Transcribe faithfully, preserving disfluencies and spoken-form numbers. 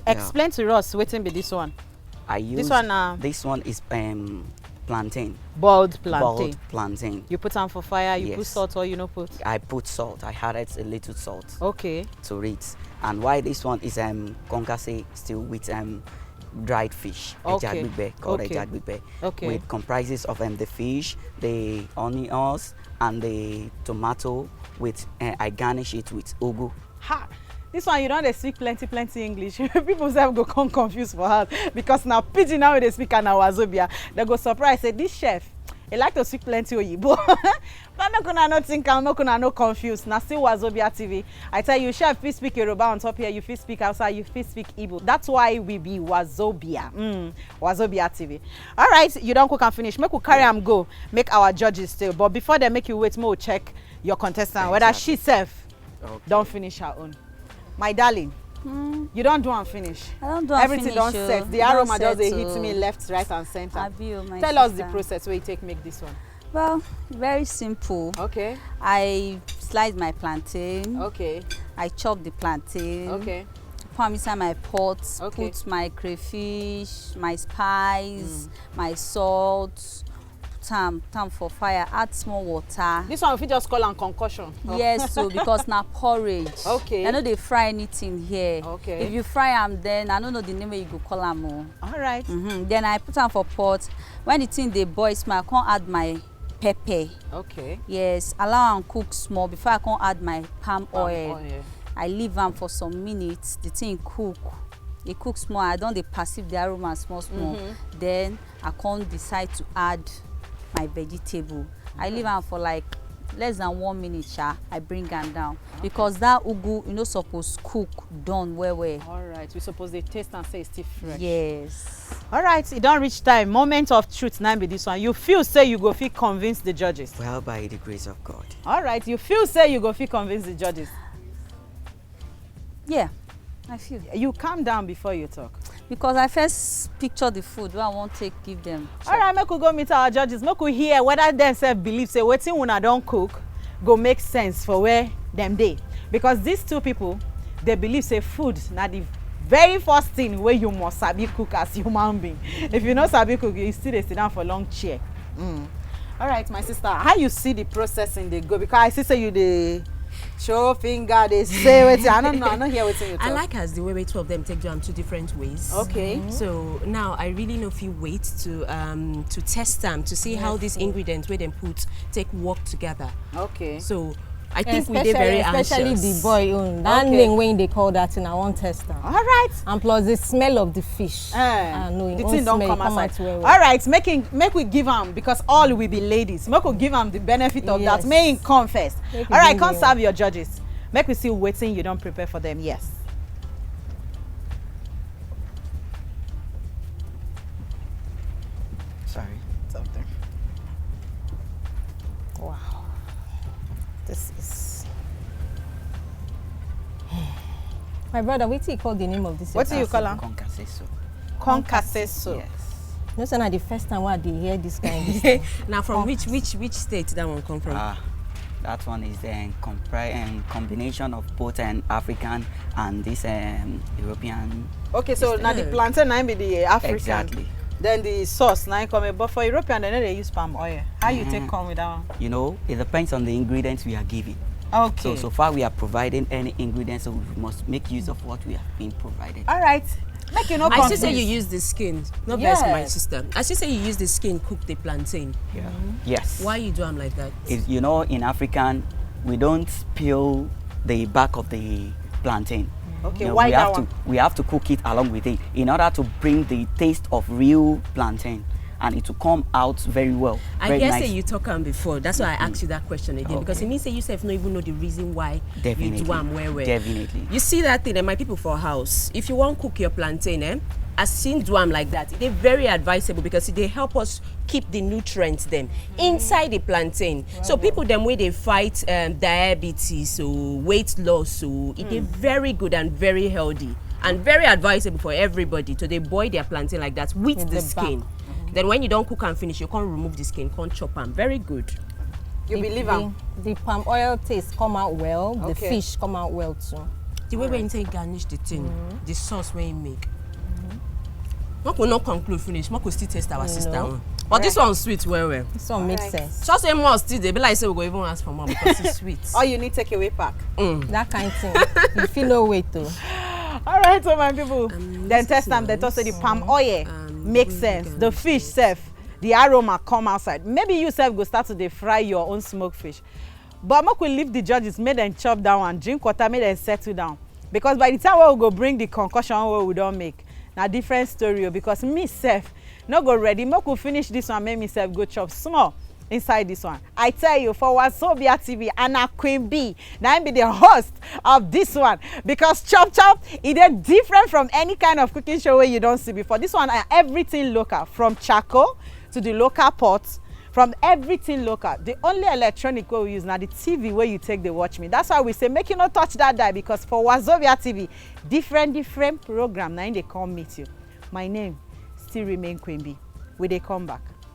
Explain to us wetin be this one. I use this one na this one is um plantain. Boiled plantain. Boiled plantain. You put am for fire, you put salt or you no put? I put salt. I added a little salt. Okay. To it. And why this one is um concassé stew with um dried fish. Okay. Ẹja gbígbẹ, called ẹja gbígbẹ. Okay. With comprises of um the fish, the onions, and the tomato. With uh, I garnish it with ugu. Ha! This one you don dey speak plenty plenty English. People sef go come confuse for house because na pidgin now wey dey speak and na wazobia. Dem go surprise say this chef, he like to speak plenty oyibo. But make una no think am, make una no confuse. Na still Wazobia T V. I tell you, chef fit speak Yoruba on top here, you fit speak Hausa, you fit speak Igbo. That's why we be Wazobia. Mm, Wazobia T V. All right, you don cook and finish. Make we carry am go. Make our judges still. But before dem make you wait, make we check your contestant whether she sef don finish her own. My darling, you don do am finish. I don do am finish o. Everything don set. The aroma just dey hit me left, right and center. Abi o, my sister. Tell us the process wey you take make this one. Well, very simple. Okay. I slice my plantain. Okay. I chop the plantain. Okay. Put am inside my pot. Okay. Put my crayfish, my spice, my salt. Put am, put am for fire, add small water. This one we fit just call am concoction. Yes, so because na porridge. Okay. I no dey fry anything here. Okay. If you fry am, then I no know the name wey you go call am o. All right. Mm-hmm. Then I put am for pot. When the thing dey boil small, I come add my pepper. Okay. Yes, allow am cook small before I come add my palm oil. Palm oil. I leave am for some minutes, the thing cook. E cook small, I don dey perceive the aroma small small. Mm-hmm. Then I come decide to add my vegetable. I leave am for like less than one minute sha, I bring am down. Okay. Because that ugu, e no suppose cook done well well. All right, we suppose dey taste and say e still fresh. Yes. All right, e don reach time. Moment of truth na be this one. You feel say you go fit convince the judges? Well, by the grace of God. All right, you feel say you go fit convince the judges? Yeah, I feel. You calm down before you talk. Because I first picture the food wey I wan take give them. All right, make we go meet our judges. Make we hear whether dem sef believe say wetin una don cook go make sense for where dem dey. Because these two people, they believe say food na the very first thing wey you must sabi cook as human being. If you no sabi cook, you still dey sit down for long chair. Mm. All right, my sister, how you see the processing dey go? Because I see say you dey show finger, dey say wetin. I don't know, I no hear wetin you talk. I like as the way wey two of them take do am two different ways. Okay. So now I really no fit wait to um to test am to see how these ingredients wey dem put take work together. Okay. So I think we dey very anxious. Especially the boy own. That name wey they call that thing, I wan test am. All right. And plus the smell of the fish. Eh, I know the thing don come outside. Well well. All right, make him, make we give am, because all we be ladies. Make we give am the benefit of that. Yes. Make him come first. All right, come serve your judges. Make we see wetin you don prepare for them. Yes. Sorry. Something. Wow. This is. My brother, wetin you call the name of this? Wetin you call am? Concassé soup. Concassé soup. Yes. No, sir, na the first time wey I dey hear this kind of thing. Now, from which, which, which state that one come from? Ah, that one is the compri- um, combination of both an African and this um, European. Okay, so na the plantain na be the African. Exactly. Then the sauce na come, but for European, they no dey use palm oil. How you take come with that one? You know, it depends on the ingredients we are giving. Okay. So, so far we are providing any ingredients, so we must make use of what we have been provided. All right. Make you no confuse. I see say you use the skin. No vex, my sister. I see say you use the skin cook the plantain. Yeah. Yes. Why you do am like that? Is, you know, in African, we don't peel the back of the plantain. Okay, why that one? We have to, we have to cook it along with it in order to bring the taste of real plantain, and it will come out very well. I guess say you talk am before. That's why I asked you that question again, because it means say you sef no even know the reason why you do am well well. Definitely. You see that thing, and my people for house, if you wan cook your plantain, eh, as seen do am like that, e dey very advisable because e dey help us keep the nutrients dem inside the plantain. So people dem wey dey fight um, diabetes, so weight loss, so e dey very good and very healthy and very advisable for everybody to dey boil their plantain like that with the skin. Then when you don cook am finish, you come remove the skin, come chop am. Very good. You believe am? The, the palm oil taste come out well. The fish come out well too. The way wey he take garnish the thing, the sauce wey he make. Make we no conclude finish, make we still taste our No. sister own. But this one sweet well well. This one makes Alright. sense. Just say more still dey be like say we go even ask for more because it's sweet. All you need take away pack. Mm. That kind thing. You feel no weight though. All right, so my people, Um, then this test is them. They nice. Talk say the palm oil Um, makes we sense. can The fish taste. Self, the aroma come outside. Maybe you self go start to dey fry your own smoked fish. But make we leave the judges, make them chop down and drink water, make them settle down. Because by the time we go bring the concussion wey we don make, na different story o. Because me self no go ready. Make we finish this one, make me self go chop small inside this one. I tell you, for Wazobia T V, Anna Queen B, now be the host of this one. Because chop chop, it is different from any kind of cooking show where you don't see before. This one, uh, everything local, from charcoal to the local pot, from everything local. The only electronic wey we use na the T V wey you take dey watch me. That's why we say make you no touch that die, because for Wazobia T V, different different program na im dey come meet you. My name still remain Queen B. We dey come back.